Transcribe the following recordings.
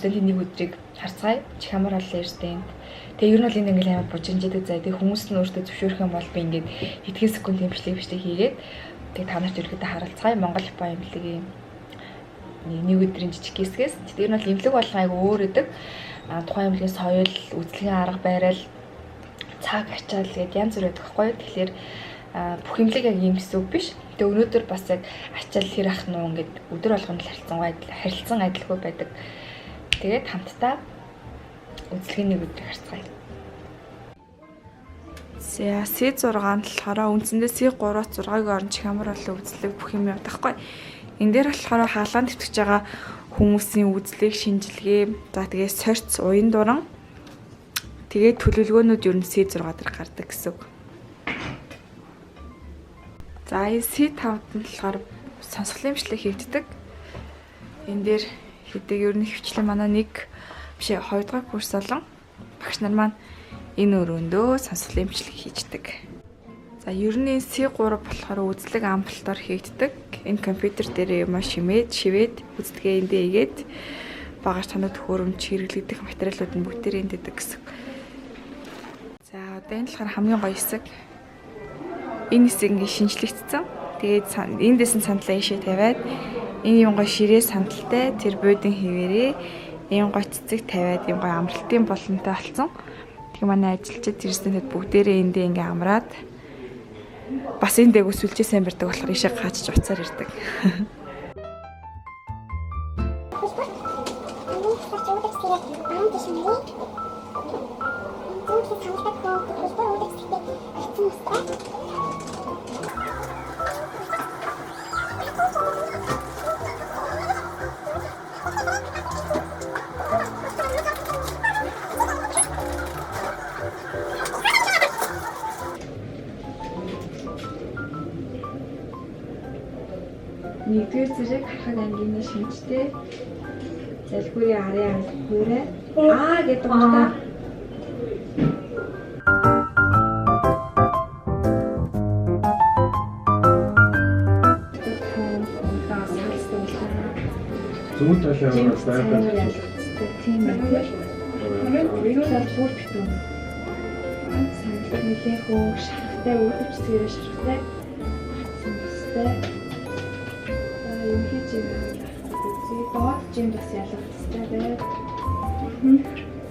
Резидентийн нэг өдрийг харцгаая. Чихамар олон резидент. Тэгээ ер нь бол энэ ингээл амар бужигнжидэг заа. Тэгээ хүмүүс нь өөртөө зөвшөөрөх юм бол би ингээд хэдхэн секунд имжлэг бичлэг хийгээд тэгээ та нарт ерөөдөө харалцгаая. Монгол Япон эмнэлгийн нэг өдрийн жижиг хэсгээс. Тэр нь бол эмнэлэг болгон айгүй өөр өгдөг. Тухайн эмнэлгийн соёл, үзлэгийн арга барил, цаг ачаал гэдэг янз бүр байдаг байхгүй юу. Тэгэхээр бүх эмнэлэг яг ийм гэсэн үг биш. Тэгээ өнөөдөр бас яг ачаал хэр ах нуу ингээд өдөр болгоно л харилцан адилгүй байдаг. Тэгээд хамтдаа үзлэгийн нэг өдрийг харцгаая. За C6 нь болохоор үндсэндээ C3-аас 6-ыг орон чихамар олон үзлэг бүх юм явдаг хгүй. Энэ дээр болохоор хаалгаан тэвтгэж байгаа хүмүүсийн үзлэг, шинжилгээ, за тэгээ сорьц, уян дуран тэгээ төлөвлөгөөнүүд ер нь C6 дээр гардаг гэсэн үг. За энэ C5-д нь болохоор сонсголын имжлэг хийгддэг. Энэ дээр хийдэг ер нь хвчлэн манай нэг биш 2 дугаар курс болон багш нар маань энэ өрөөндөө сонсголын эмчилгээ хийждэг. За ер нь энэ C3 болохоор үзлэг амбулатори хийгддэг. Энэ компьютер дээр юм шимээд, шивээд үзлэгээ эндээ игээд багаж танад төхөөрөмж хэрэглэгдэх материалууд нь бүгдээр энд өгдөг гэсэн. За одоо энэ болохоор хамгийн гоё хэсэг. Энэ хэсэг ингэ шинжлэгдсэн. Тэгээд эндээс нь сандлаа ийшээ тавиад энэ юм гоё ширээ сандалтай тэр буудан хэвээрээ ийм гоё цэцэг тавиад ийм гоё амралтын болонтой болсон. Тэгээ манай ажилчид ирсэнтэд бүгдээрээ эндээ ингээ амраад бас энд дээгүү сүлжээ сайн барьдаг болохоор ийшээ гаачж уцаар ирдэг. Нэгдүгээр зэрэг харахад ангийн шинжтэй залгиурын арын анги хуурай аа гэдэг утгаа. Зүүн талын байгаль тийм байна. Тэр бол бүр битүүн. Санал нэлээх хөөх шарахтай үүдвчсгээрээ шарахтай. Самбастай. Ерөнхий жим үзье. Доод жимд бас ялгагдaltaй байд.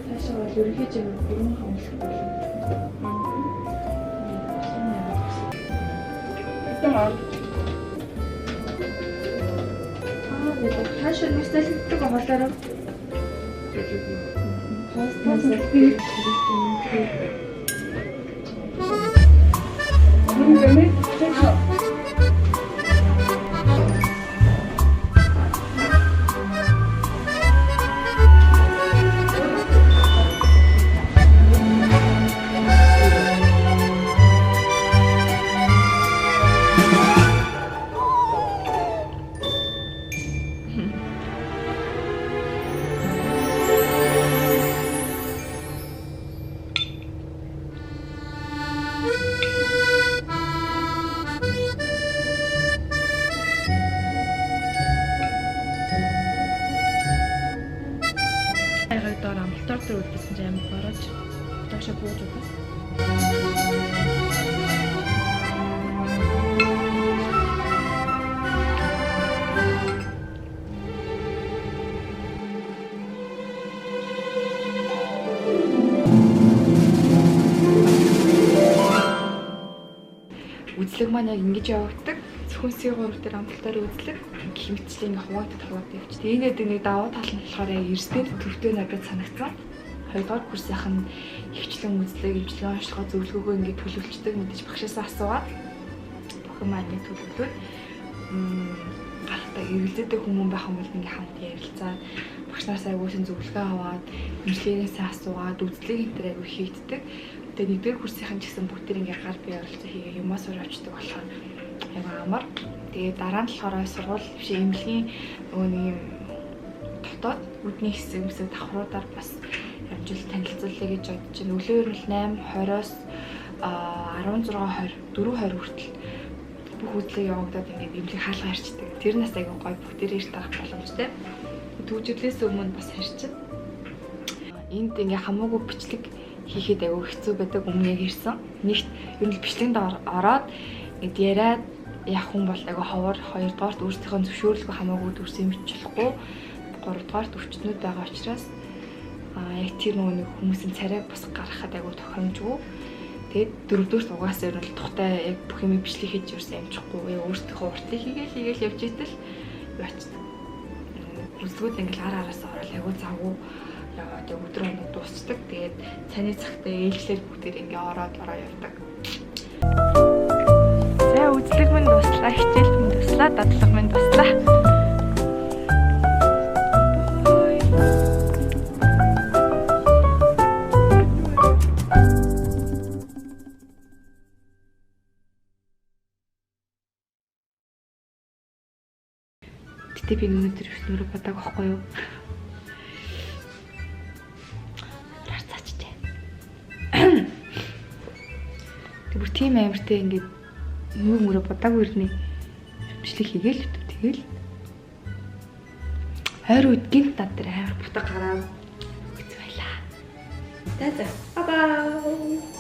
Цаашаа бол ерөнхий жим бүрэн хомлох болно. Аа, гэдэг таашаа бас залхигддаг хоолойроо. Хоос доор амбулатори дээр үлдээсэн чинь амар борооч доошо бууж удаа. Үзлэг маань яг ингэж явагддаг. Зөвхөн C3 дээр амбулатори үзлэг гэх мэтчлээ ингээ хуваагдаад хуваагдаад явчих. Тэгээ энэ нэг давуу тал нь болохоор яг резидент төвтэй надад санагдсан. Хоёрдугаар курсынх нь ихчлэн үзлэг, эмчилгээ онцлогоо зөвлөгөөгөө ингээ төлөвлөждөг, мэдээж багшаасаа асуугаад бүх юм ингээ төлөвлөөд гарахтаа эргэлзээтэй хүмүүс байх юм бол ингээ хамт ярилцаад багш нараас айгуусын зөвлөгөө аваад эмчилгээнээсээ асуугаад үзлэг энэ төр айгуу хийгддэг. Тэгээ нэгдүгээр курсынхан ч гэсэн бүгд ингээ гар бие оролцоо хийгээ юмаа сур авчдаг болохоор айгуу амар. Тэгээ дараа нь болохоор сургууль биш эмнэлгийн нөгөө нэг юм дотоод үдний хэсэг мэсэг давхруудаар бас явжил танилцуулъя гэж бодож байна. Өглөө ер нь 8:20-оос 16:20 4:20 хүртэл бүх үзлэг явагдаад ингээд эмнэлэг хаалга харчдаг. Тэр нас айгуу гоё бүгдээрээ ирж тарах боломжтой. Төвжирлээс өмнө бас харчин. Энд ингээ хамаагүй бичлэг хийхэд айгүй хэцүү байдаг, өмнө яг ирсэн. Нэгт ер нь бичлэгэнд ороод ингээд яриад явах хүн бол айгүй ховор, хоёрдугаарт өөрсдийнхөө зөвшөөрлгүй хамаагүй дүрс юмч болохгүй, гуравдугаарт өвчтнүүд байгаа учраас яг тэр нөгөө нэг хүмүүсийн царайг бус гаргахад айгүй тохиромжгүй. Тэгээд дөрөвдүгüрт угаасаа ер нь тухтай яг бүх юм бичлэг хийж ерөөсөө амжихгүй. Яг өөрсдийнхөө уртыг хийгээл явж итэл юу ачдаг. Үзлгүүд ингээл ар араас орол айгүй завгүй яваад яг өдөр хоног дуусчдаг. Тэгээд цаны цагтаа ээлжлэл бүгдээр ингээ ороод ороо явдаг. За, үзлэг минь дуслаа, хичээл минь дуслаа, дадлага минь дуслаа. Bye. Гэтэ би өнөөдөр нүрэ будааг байхгүй юу? Харцаачжээ. Тэг бүр тийм амартай ингээд нүүр мөрө будаагүй ирнэ. Бичлэг хийгээл тэгэл. Ойр үед гинт над дээр амар бутаг гараад хэцүү байлаа. За за. Bye bye.